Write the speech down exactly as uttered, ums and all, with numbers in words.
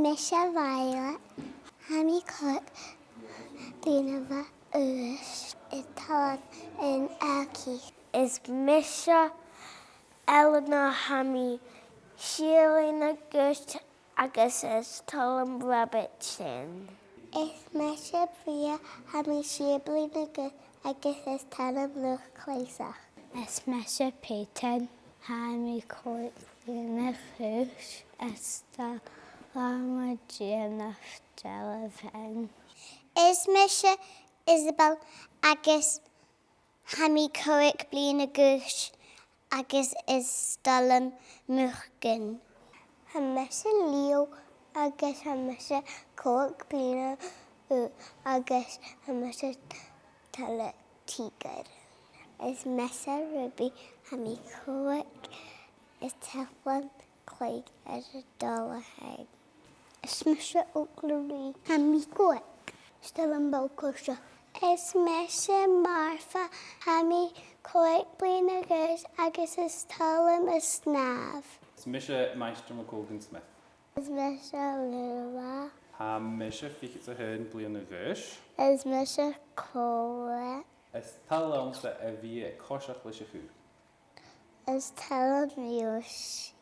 Mise Violet, tha mi còig bliadhna a dh'aois, is toil leam an t-soisgeul. Is mise Eleanor, tha mi sia bliadhna a dh'aois agus is toil leam rabaid fhèin. Is mise Bria, tha mi sia bliadhna a dh'aois agus is toil leam luchd-cleasachd. Is mise Peyton, tha mi còig bliadhna a dh'aois, is toil leam dèanamh dealbhan. Is mise Isabel agus tha mi còig bliadhna a dh'aois agus is toil leam mucan. Tha mise Leo agus tha mise còig bliadhna a dh'aois agus tha mise toil le tìgear. Is mise Ruby, tha mi còig, is toil leam cluich air an dòigh-beatha. Is mise Ogla Ruith, tha mi còig, is toil leam ball-coise. Is mise Marfa, tha mi còig bliadhna a dh'aois agus is toil leam a' snàmh. Is mise Maighstir McColgan Smith. Is mise Lula. Tha mise fichead 's a h-aon bliadhna a dh'aois. Is mise Cora. Is toil leamsa a bhith a' coiseachd leis a' chù. Is toil leam Yoshi.